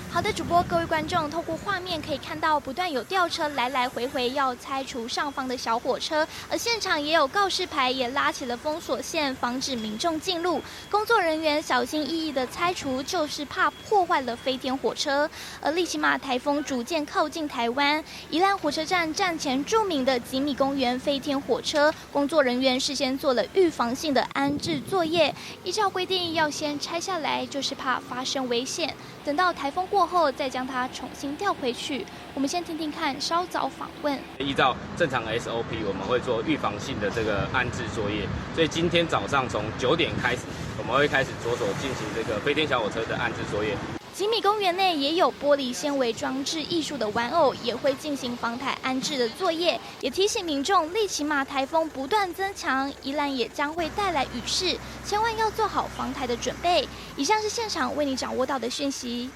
好的，主播，各位觀眾，透過畫面可以看到，不斷有吊車來來回回要拆除上方的小火車，而現場也有告示牌，也拉起了封鎖線，防止民眾進入。工作人員小心翼翼的拆除，就是怕破壞了飛天火車。而利奇馬颱風逐漸靠近台灣，宜蘭火車站站前著名的集美公園飛天火車，工作人員事先做了預防性的安置作業，依照規定要先拆下來，就是怕發生危險。等到颱風過後再將它重新調回去。我們先聽聽看，稍早訪問。依照正常的 SOP，我們會做預防性的這個安置作業。所以今天早上從9點開始，我們會開始着手進行這個飛天小火車的安置作業。集美公園內也有玻璃纖維裝置藝術的玩偶，也會進行防台安置的作業。也提醒民眾，利奇馬颱風不斷增強，宜蘭也將會帶來雨勢，千萬要做好防台的準備。以上是現場為你掌握到的訊息。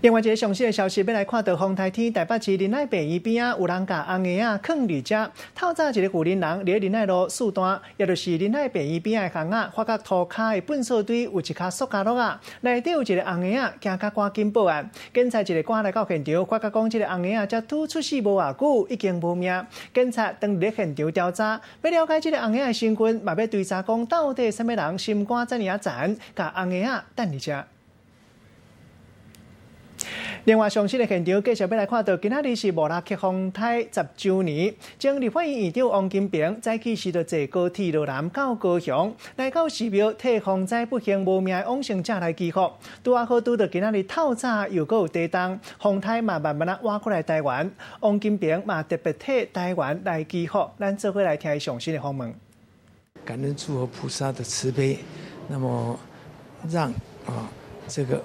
另外一个上新的消息，欲來看到風颱天，台北市仁愛病院邊仔有人共紅鞋仔囥佇遮。透早一个婦人佇咧仁愛路四段，也就是仁愛病院邊仔的巷仔，發覺塗跤的糞掃堆有一跤塑膠橐仔，內底有一个紅鞋仔，驚甲趕緊報案。警察一个趕來到現場，發覺講這个紅鞋仔才拄出世無偌久，已經無命。警察當日咧現場調查，欲了解這个紅鞋仔的身份，嘛欲追查講到底啥物人心肝遮爾仔殘，共紅鞋仔擲佇遮。另外，上新的現場繼續欲來看到，今仔日是莫拉克風颱10週年，前立法院院長王金平早起時就坐高鐵落南到高雄，來到寺廟替風災不幸無命的往生者來祈福。拄仔好拄著今仔日透早又閣有地動，風颱嘛慢慢仔倚過來台灣，王金平嘛特別替台灣來祈福。咱做伙來聽伊上新的訪問。感恩諸佛菩薩的慈悲，那麼讓這個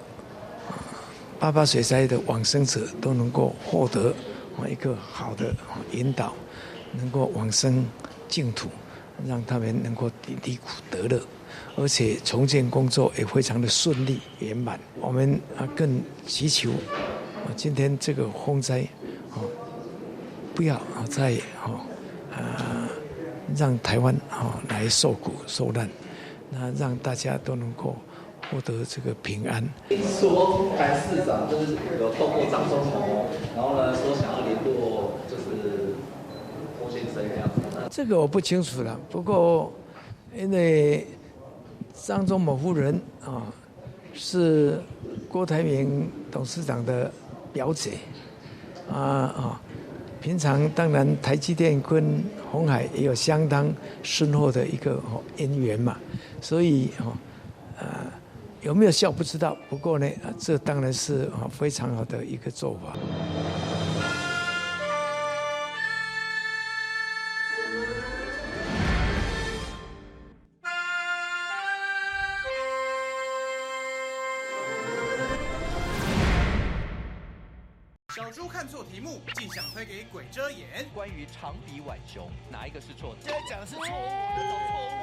88水災的往生者都能夠獲得一個好的引導，能夠往生淨土，讓他們能夠離苦得樂，而且重建工作也非常的順利圓滿。我們更祈求今天這個風災不要再讓台灣來受苦受難，那讓大家都能夠獲得這個平安。聽說韓市長就是有透過張忠謀，然後呢說想要聯絡就是郭先生這樣子。這個我不清楚了，不過因為張忠謀夫人是郭台銘董事長的表姐平常當然台積電跟鴻海也有相當深厚的一個姻緣嘛，所以有沒有效不知道，不過呢，這當然是非常好的一個做法。小豬看錯題目，竟想推給鬼遮眼。關於長鼻浣熊，哪一個是錯的？現在講的是錯誤，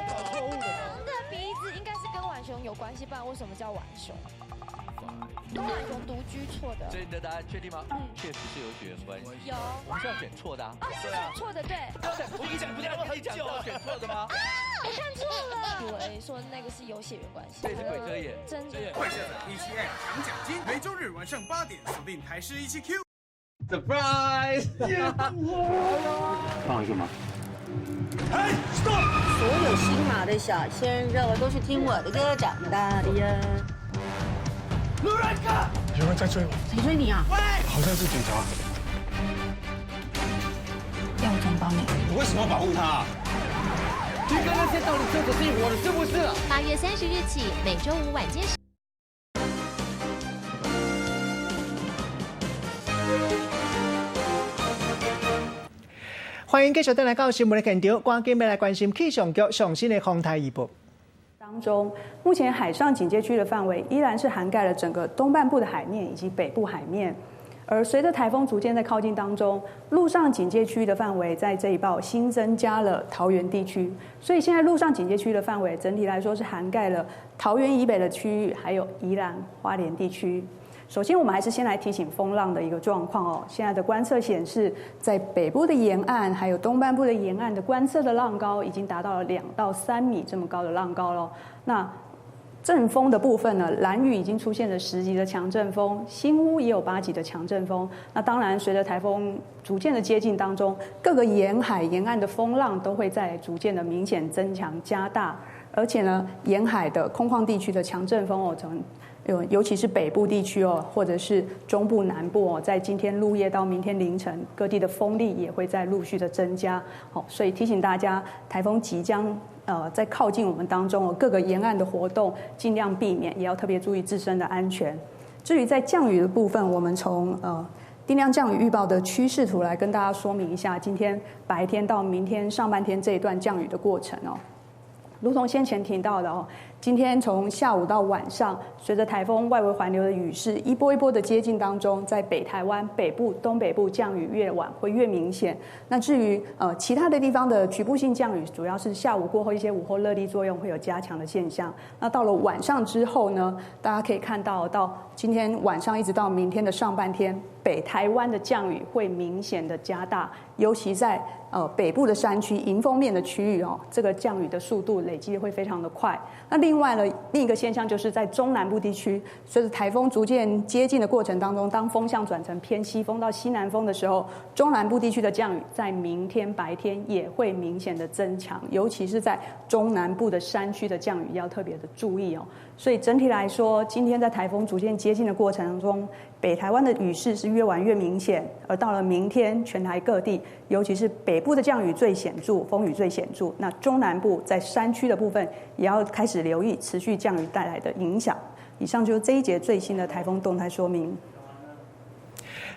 找錯誤的。熊的鼻子應該是跟浣熊有關係，不然為什麼叫浣熊？跟浣熊獨居錯的。所以你的答案確定嗎？嗯，確實是有血緣關係。有。我們是要選錯的啊。是選錯的，對。我跟你講，不要很久，選錯的嗎？啊，我看錯了。對，說那個是有血緣關係。這是鬼遮眼，真的。快下載17 App 搶獎金，每週日晚上8點鎖定台視17 Q。 Surprise！放一個嗎？哎，Stop！所有新馬的小鮮肉都是聽我的歌長大的呀。路人哥，有人在追我。誰追你啊？喂，好像是警察。要我怎麼幫你？你為什麼要保護他？你跟那些道理車子是一夥的，是不是？8月30日起，每週五晚間。歡迎繼續轉來到新聞的現場，趕緊欲來關心氣象局上新的風颱預報。當中，目前海上警戒區的範圍依然是涵蓋了整個東半部的海面以及北部海面，而随着台风逐渐在靠近当中，陆上警戒区的范围在这一报新增加了桃园地区，所以现在陆上警戒区的范围整体来说是涵盖了桃园以北的区域，还有宜兰花莲地区。首先，我们还是先来提醒风浪的一个状况哦。现在的观测显示，在北部的沿岸还有东半部的沿岸的观测的浪高已经达到了2到3米这么高的浪高喽。那阵风的部分呢，兰屿已经出现了10级的强阵风，新屋也有8级的强阵风。那当然，随着台风逐渐的接近当中，各个沿海沿岸的风浪都会在逐渐的明显增强加大，而且呢，沿海的空旷地区的强阵风哦，从尤其是北部地区哦，或者是中部南部哦，在今天入夜到明天凌晨，各地的风力也会在陆续的增加。好，所以提醒大家，台风即将在靠近我们当中哦，各个沿岸的活动尽量避免，也要特别注意自身的安全。至于在降雨的部分，我们从定量降雨预报的趋势图来跟大家说明一下，今天白天到明天上半天这一段降雨的过程哦。如同先前提到的哦，今天从下午到晚上，随着台风外围环流的雨势一波一波的接近当中，在北台湾北部、东北部降雨越晚会越明显。那至于其他的地方的局部性降雨，主要是下午过后一些午后热力作用会有加强的现象。那到了晚上之后呢，大家可以看到，到今天晚上一直到明天的上半天，北台湾的降雨会明显的加大，尤其在北部的山区、迎风面的区域哦，这个降雨的速度累积会非常的快。那另外呢，另一个现象就是在中南部地区，随着台风逐渐接近的过程当中，当风向转成偏西风到西南风的时候，中南部地区的降雨在明天白天也会明显的增强，尤其是在中南部的山区的降雨要特别的注意哦。所以整体来说，今天在台风逐渐接近的过程中，北台湾的雨势是越晚越明显，而到了明天，全台各地，尤其是北部的降雨最显著，风雨最显著。那中南部在山区的部分，也要开始留意持续降雨带来的影响。以上就是这一节最新的台风动态说明。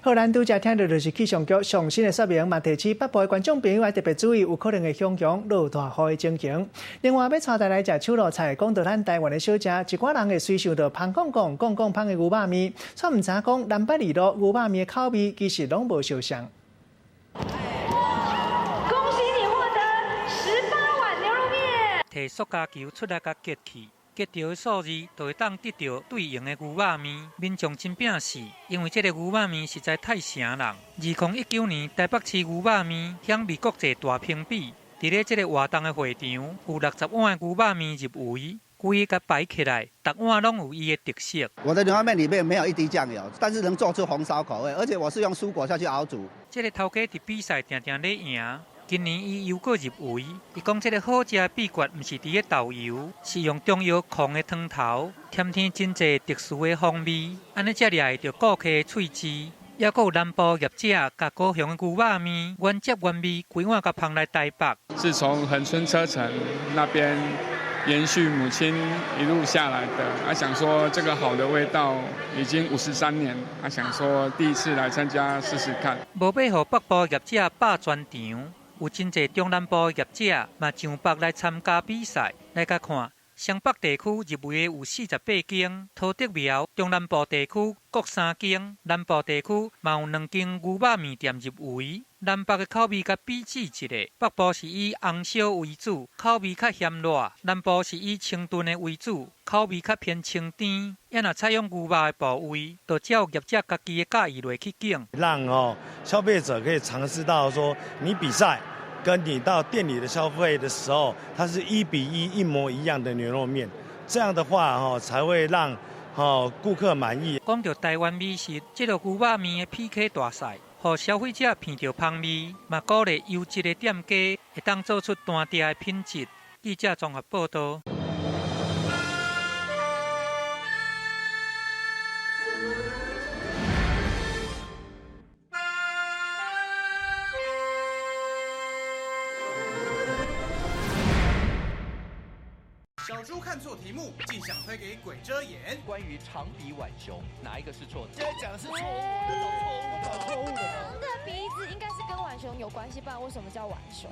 好，咱拄才听到就是气象局上新的说明，嘛提醒北部的观众朋友要特别注意，有可能会汹涌落大雨的情形。另外，欲带大家来食手路菜，讲到咱台湾的小食，一寡人会随想到芳讲讲讲讲芳的牛肉面，却毋知影讲南北二路牛肉面的口味其实拢无相像。恭喜你获得18碗牛肉面。提塑胶球出来，共结去。结到的数字，就会当得到对应的牛肉面。民众真摒死，因为这个牛肉面实在太成人。2019年台北市牛肉面享誉国际大评比，伫咧这个活动的会场，有60碗的牛肉面入围，规个摆起来，逐碗拢有伊的特色。我的牛肉面里面没有一滴酱油，但是能做出红烧口味，而且我是用蔬果下去熬煮。这个头家伫比赛定定咧赢。今年伊又阁入围，伊讲这个好食的秘诀，毋是伫咧豆油，是用中药控的汤头，添添真济特殊的风味，按呢才掠会著顾客的喙齿。犹阁有南部业者共高雄的牛肉面原汁原味，规碗共捧来台北。是从恒春车城那边延续母亲一路下来的，啊，想说这个好的味道已经53年，啊，想说第一次来参加试试看。无欲予北部业者霸全场。有真济中南部业者嘛上北来参加比赛，来共看，双北地区入围的有48间，桃竹苗、中南部地区各3间，南部地区嘛有2间牛肉面店入围。南北的口味佮比试一下，北部是以红烧为主，口味较咸辣；南部是以清炖的为主，口味较偏清甜。也若采用牛肉的部位，就照业者家己的佮意落去拣，让消费者可以尝试到说，你比赛跟你到店里的消费的时候，它是1比1一模一样的牛肉面，这样的话才会让顾客满意。讲到台湾美食，这个牛肉面的 PK 大赛，予消费者闻到芳味，嘛鼓励优质的店家会当做出单调的品质。记者综合报道。小猪看错题目，竟想推给鬼遮眼。关于长鼻浣熊，哪一个是错的？现在讲的是错误，我找错误，找错误的。熊的鼻子应该是跟浣熊有关系，不然为什么叫浣熊？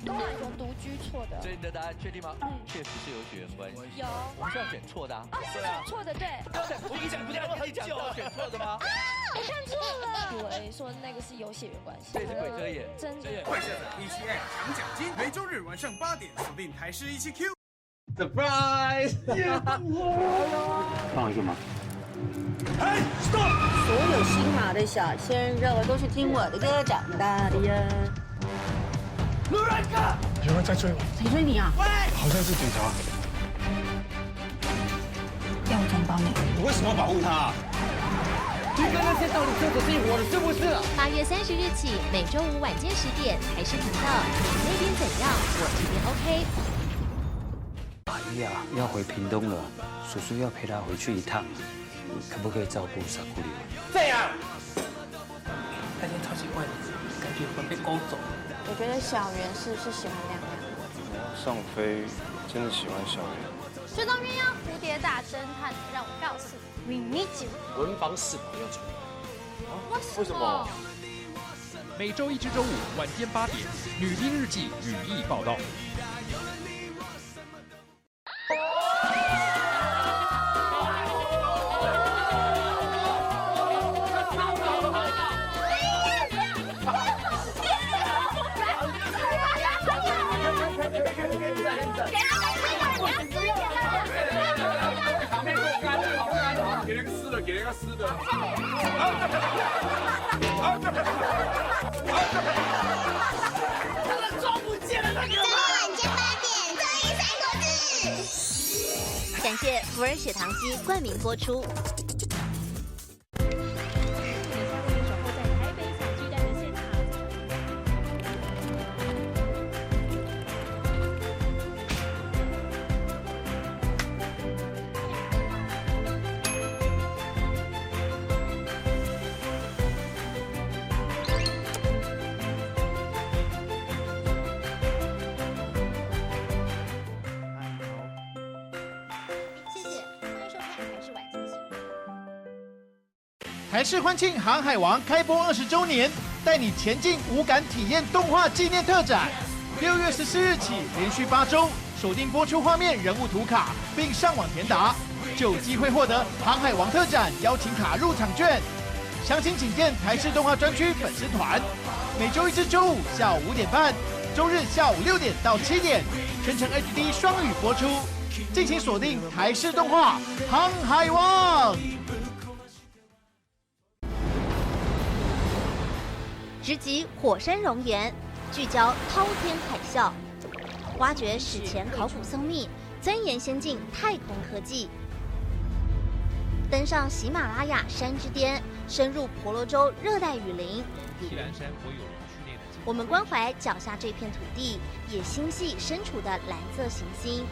东浣熊独居错的。所以你的答案确定吗？嗯，确实是有血缘关系。有。我们是要选错的啊。啊，是选错的，对。刚才我跟你讲，不是跟你讲到选错的吗？啊，我看错了。以为说那个是有血缘关系。这是鬼遮眼。真的。快下载17 App 抢奖金，每周日晚上8点锁定台视17 Q。 Surprise！帮我一个忙。哎，stop！所有新马的小鲜肉都是听我的歌长大的呀。卢瑞克，有人在追我。谁追你啊？喂，好像是警察。要我怎么帮你？你为什么要保护他？你跟那些到底车主是一伙的，是不是？8月30日起，每周五晚间10点，台视频道，你那边怎样，我这边 OK。阿姨啊，要回屏东了，叔叔要陪她回去一趟，可不可以照顾小姑娘？这样。他今天超奇怪的，感觉魂被勾走。我觉得小圆是不是喜欢亮亮？尚飞真的喜欢小圆。追踪鸳鸯蝴蝶大侦探，让我告诉你，你文房四宝要重来。为什么？每周一至周五晚间8点，《女兵日记》语义报道。给那个湿的，给那个湿的。他的装不见了，那个。周六晚间8点，综艺三国志。感谢福尔血糖机冠名播出。台北小巨蛋的现场。谢谢，欢迎收看台视晚间新闻。台视欢庆《航海王》开播20周年，带你前进五感体验动画纪念特展。6月14日起，连续8周锁定播出画面人物图卡，并上网填答，就有机会获得《航海王》特展邀请卡入场券。详情请见台视动画专区粉丝团。每周一至周五下午5点半，周日下午6点到7点，全程 HD 双语播出。敬请锁定台视动画《航海王》。直击火山熔岩，聚焦滔天海啸，挖掘史前考古僧秘，钻研先进太空科技，登上喜马拉雅山之巅，深入婆罗洲热带雨林。锡兰山国有林区内的我们关怀脚下这片土地，也心系身处的蓝色行星。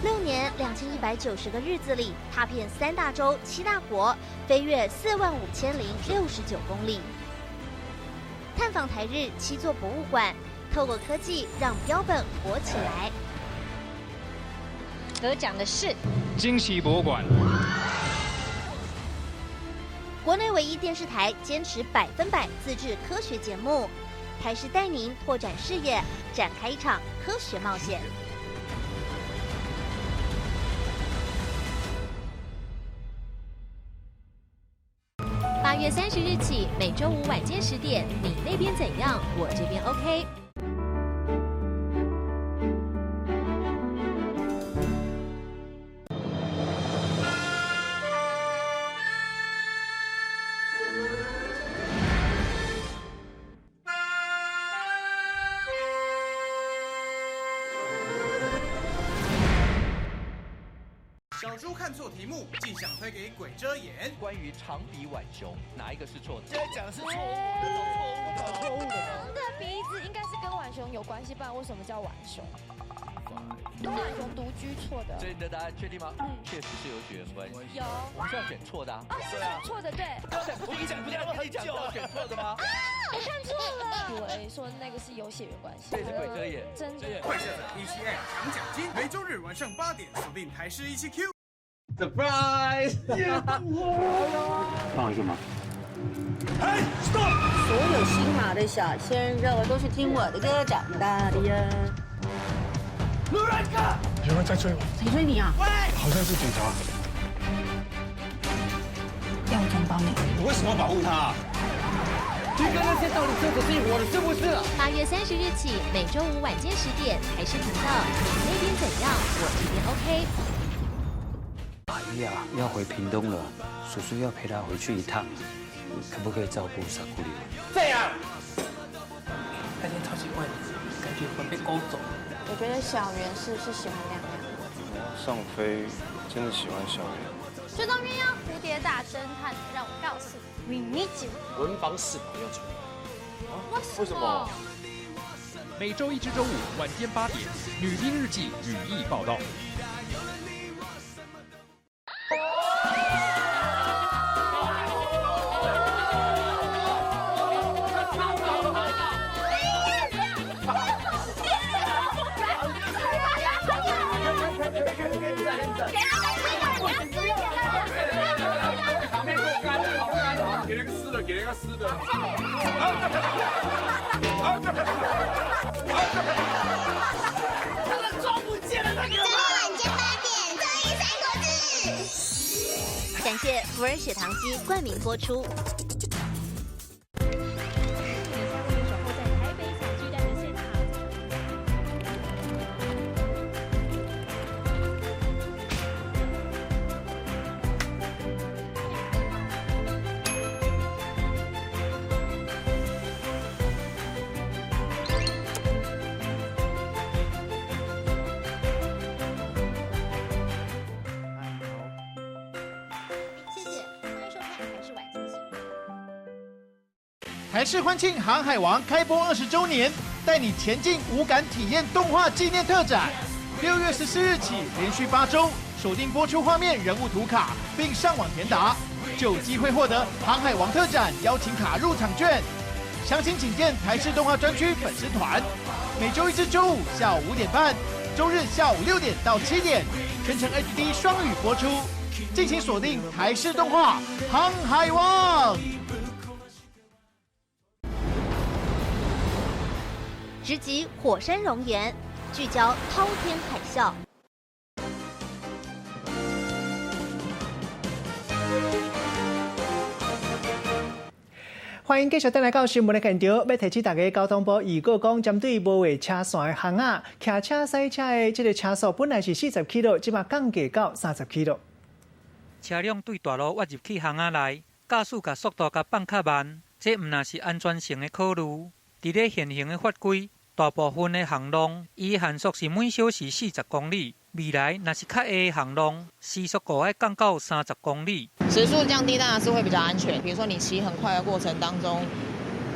6年2190个日子里，踏遍三大洲七大国，飞越45069公里，探访台日七座博物馆，透过科技让标本活起来。得奖的是惊喜博物馆。国内唯一电视台坚持100%自制科学节目，台视带您拓展视野，展开一场科学冒险。8月30日起，每周五晚间10点，你那边怎样，我这边 OK。小猪看错题目，竟想推给鬼遮眼。关于长鼻浣熊，哪一个是错的？现在讲的是错误的，找错误，找错误的。熊的鼻子应该是跟浣熊有关系，不然为什么叫浣熊？东浣熊独居错的。所以你的答案确定吗？嗯，确实是有血缘关系。有。我们是要选错的啊。啊，是选错的，对。刚才不是跟你讲，不是跟你讲到选错的吗？啊，我看错了。以为说那个是有血缘关系。这是鬼遮眼。真的。快下载17 App 抢奖金，每周日晚上8点锁定台视17 Q。 Surprise！帮我一个忙。Hey, stop！所有新馬的小鮮肉都是聽我的歌長大的呀。有人在追我。誰追你啊？喂，好像是警察。要我怎麼幫你？你為什麼要保護他？你跟那些道理車子是一夥的，是不是？8月30日起，每週五晚間10點，台視頻道，你那邊怎樣，我這邊 OK。阿姨啊，要回屏東了，叔叔要陪她回去一趟，可不可以照顧傻姑娘？這樣。那天超級怪的，感覺魂被勾走。我覺得小圓是不是喜歡亮亮？尚飛真的喜歡小圓。追蹤鴛鴦蝴蝶大偵探，讓我告訴你，we need you。文房四寶要重來。為什麼？每週一至週五晚間8點，《女兵日記》女藝報道。感謝福爾血糖機冠名播出。台視歡慶《航海王》開播20週年，帶你前進五感體驗動畫紀念特展。6月14日起，連續8週鎖定播出畫面人物圖卡，並上網填答，就有機會獲得《航海王》特展邀請卡入場券。詳情請見台視動畫專區粉絲團。每週一至週五下午5點半，週日下午6點到7點，全程 HD 雙語播出。敬請鎖定台視動畫《航海王》。直擊火山熔岩，聚焦滔天海嘯。歡迎繼續轉來到新聞的現場，欲提醒大家，交通部預告講，針對無畫車線的巷仔，騎車賽車的這个車速本來是40 km，這馬降低到30 km。車輛對大路挖入去巷仔內，駕駛共速度共放較慢，這毋但是安全性的考慮。佇咧現行的法規，大部分的巷弄，伊限速是每小時40公里。未來若是較下的巷弄，時速閣愛降到30公里。時速降低當然是會比較安全。比如說你騎很快的過程當中，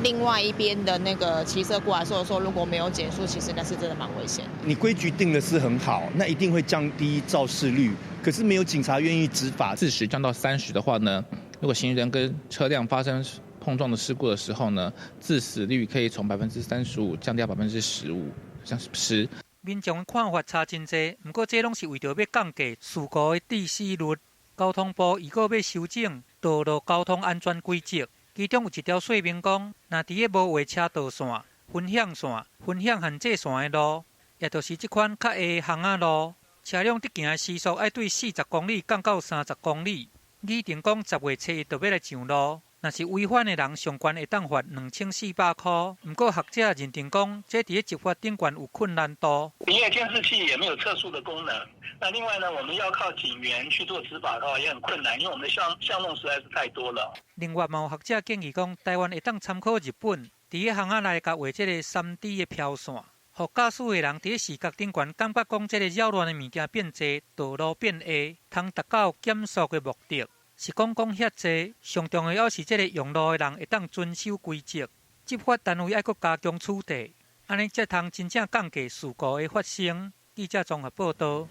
另外一邊的那個騎車過來說說如果沒有減速，其實那是真的蠻危險。你規矩定的是很好，那一定會降低肇事率。可是沒有警察願意執法。40降到30的話呢，如果行人跟車輛發生碰撞的事故的時候呢，致死率可以從35%降掉15%，像10。民眾的看法差真濟，毋過這攏是為著欲降低事故的致死率。交通部預告欲修正道路交通安全規則，其中有一條說明講，若佇咧無畫車道線、分享線、分享限制線的路，也就是這款較下的巷仔路，車輛佇行的時速愛對40公里降到30公里。擬定講10月7日就欲來上路。若是違反的人，上懸會當罰2400箍。毋過學者認定講，這佇咧執法頂懸有困難度。因為監視器也沒有測速的功能。那另外呢，我們要靠警員去做執法的話，也很困難，因為我們的巷巷弄實在是太多了。另外，嘛有學者建議講，台灣會當參考日本，佇咧巷仔內共畫這个3D 的標線，予駕駛的人佇咧視覺頂懸感覺講，這个擾亂的物件變濟，道路變狹，通達到減速的目的。是講講遐濟，上重要是這个用路的人會當遵守規則，執法單位愛閣加強處罰，按呢才通真正降低事故的發生。記者綜合報導。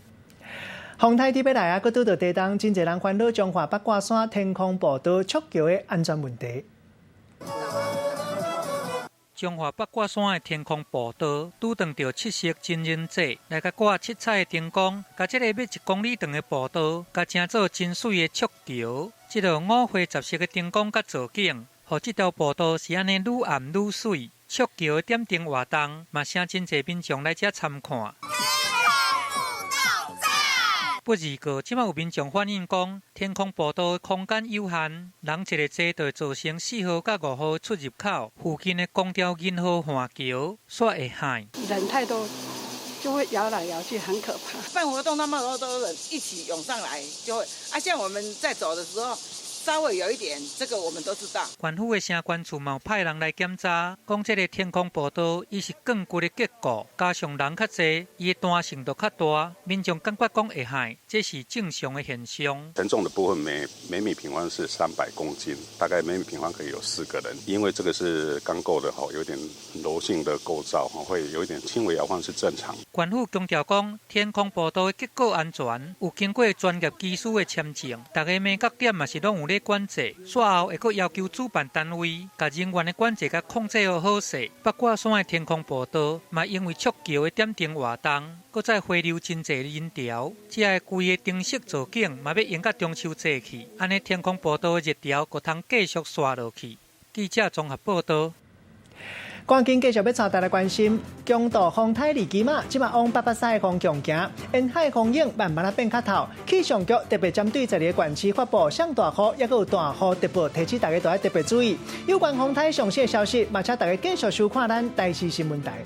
風颱佇欲來啊，閣拄著地動，真濟人煩惱彰化八卦山天空步道觸橋的安全問題。彰化八卦山的天空步道拄撞著七色真人节，來共掛七彩的燈光，共這個欲1公里長的步道，共成做真媠的觸橋。這个五花十色的燈光佮造景，予這條步道是按呢愈暗愈媠。觸橋的點燈活動嘛，吸真濟民眾來遮參看。不過，這馬有民眾反映講，天空步道的空間有限，人一个坐就會造成4號佮5號出入口附近的公調銀河岸橋煞會害。人太多就會搖來搖去，很可怕。辦活動那麼多人一起湧上來，就會啊，像我們在走的時候，稍微有一點，這個我們都知道。縣府的城管處嘛有派人來檢查，講這个天空步道伊是鋼骨的結構，加上人較濟，伊的彈性就較大，民眾感覺講會害，這是正常的現象。承重的部分每米平方是300公斤，大概每米平方可以有4個人。因為這個是鋼構的吼，有點柔性的構造，會有一點輕微搖晃是正常。縣府強調講，天空步道的結構安全，有經過專業技師的簽證，逐个眉角點嘛是攏有咧管制。煞後會閣要求主辦單位，共人員的管制共控制予好勢。八卦山的天空步道嘛，因為觸橋的點燈活動，閣再匯流真濟人潮，這个規个燈飾造景嘛欲用到中秋節去，按呢天空步道的熱潮閣通繼續紲落去。記者綜合報道。趕緊繼續欲帶大家關心，強度風颱利奇馬，這馬往八八三的方向行，沿海風湧慢慢仔變較透。氣象局特別針對12个縣市發布上大雨，抑閣有大雨特報，提醒大家都愛特別注意。有關風颱上新的消息，嘛請大家繼續收看咱台視新聞台。